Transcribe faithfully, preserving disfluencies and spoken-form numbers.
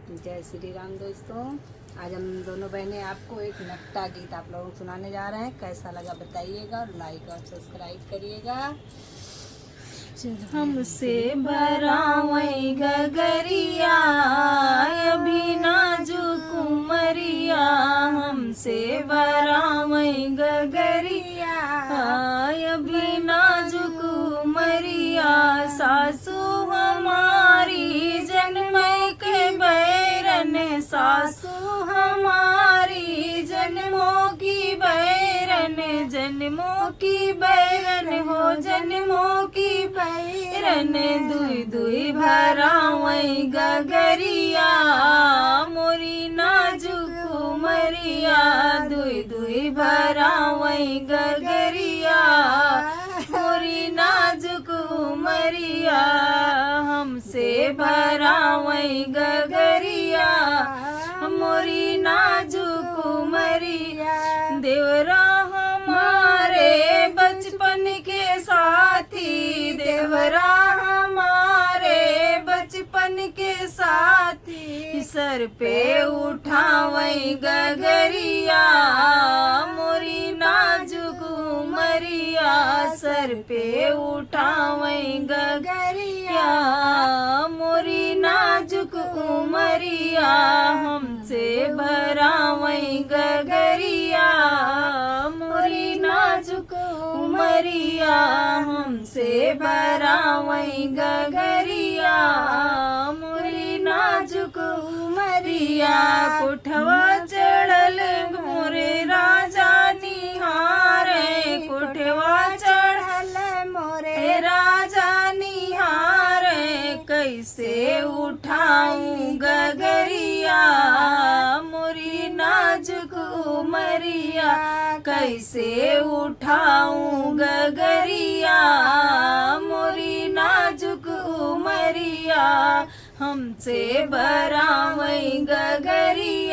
जय श्री राम दोस्तों, आज हम दोनों बहनें आपको एक नकटा गीत आप लोगों को सुनाने जा रहे हैं। कैसा लगा बताइएगा और like और subscribe करिएगा। हमसे भरावई गगरिया, अभी नाजुक उमरिया, हमसे भरावई गगरिया, अभी नाजुक उमरिया। सासू हमारी जनमई के बैरन, सासू हमारी जनमों की बैरन, जनमों की बैरन हो, जनमों की बैरन। दुई दुई भरावई गगरिया, मोरी नाजुक उमरिया, दुई दुई भरावई गगरिया, मोरी नाजुक उमरिया। हमसे भरावई गगरिया, मोरी नाजुक उमरिया। देवरा हमारे बचपन के साथी, देवरा हमारे बचपन के साथी, सर पे उठावई गगरिया, मोरी नाजुक उमरिया। सर पे उठावई गगरिया, मोरी नाजुक उमरिया। हमसे भरावई गगरिया, मोरी नाजुक उमरिया। हमसे भरावई गगरिया, मोरी नाजुक उमरिया। कोठवा चढ़ल मोरे राजा निहारे, कोठवा चढ़ल मोरे राजा निहारे। कैसे उठाऊं गगरिया, मोरी नाजुक उमरिया। कैसे उठाऊं गगरिया, मोरी नाजुक उमरिया। हमसे भरावई गगरिया।